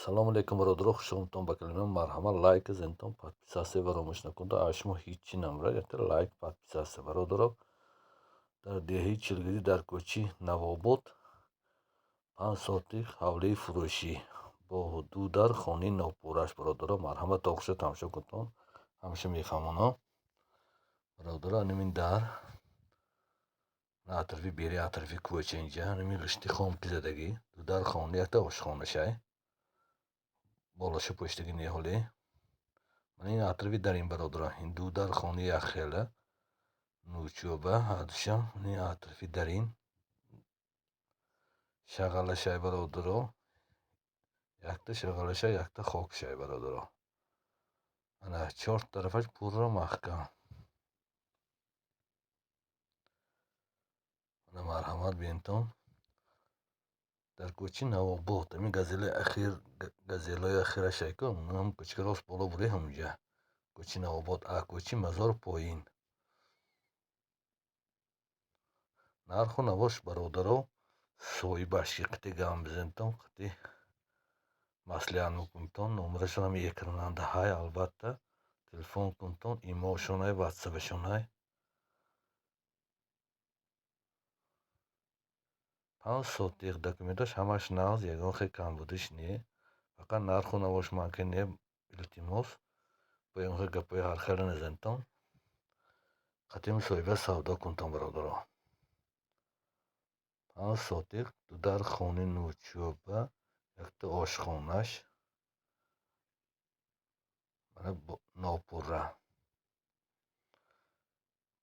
Ассалому алайкум, бародаро, хушомадтон ба канали ман. Марҳамат, лайк зентон, подписаться фаромӯш накунед. Аз шумо ҳеҷ чӣ намерад, якта лайк, подписаться, бародаро. Дар деҳаи Чилгирӣ, дар кӯчаи Навобод, 5 сотих ҳавлии фурӯшӣ бо ду дар, хонаи нопурраш, бародаро. Марҳамат, то охирша тамошо кунтон, ҳамеша мефаҳмонам, бародаро. Анамин дар атрофи бери, атрофи кӯча, инҷа анамин ғишти хом ки задагӣ, ду дар хона, якта ошхонашай, болоша пӯшидаги неҳолӣ. Мана ин атрофи дар ин, бародаро, ин ду дар хонаи якхела нӯчӯба ҳардушам. Ин атрофи дар ин шағалашай, бародаро, якта шағалашай, якта хокшай, бародаро. Ана чор тарафаш пурра маҳкам. Ана, марҳамат, бинтон, дар кӯчаи Навобод, ҳамин газели ахир, газелҳои ахирашай ку, ҳам кӯчака рост боло бурӣ, ҳамунҷа кӯчаи Навобод, а кӯчаи Мазор поин. Нарху навош, бародаро, соҳибаш ки қити гам бизентон, қити маслиҳат мекунтон. Номерашон ҳами экрананда ҳай, албатта телефон кунтон, имошонай, ватсапашонай. 5 сотих, документаш ҳамаш нағз, ягон хел камбудиш не, фақат нарху навош манке не. Илтимос, бо ягон хел гапҳои ҳархела назантон, қати мусоҳиба савдо кунтон, бародаро. 5 сотих, ду дар, хонаи нӯчӯба, якта ошхонаш, мана нопурра.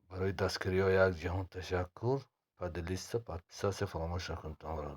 Барои дастгириҳо як ҷаҳон ташаккур. Поделиться, подписаться фаромӯш накунтон, бародар.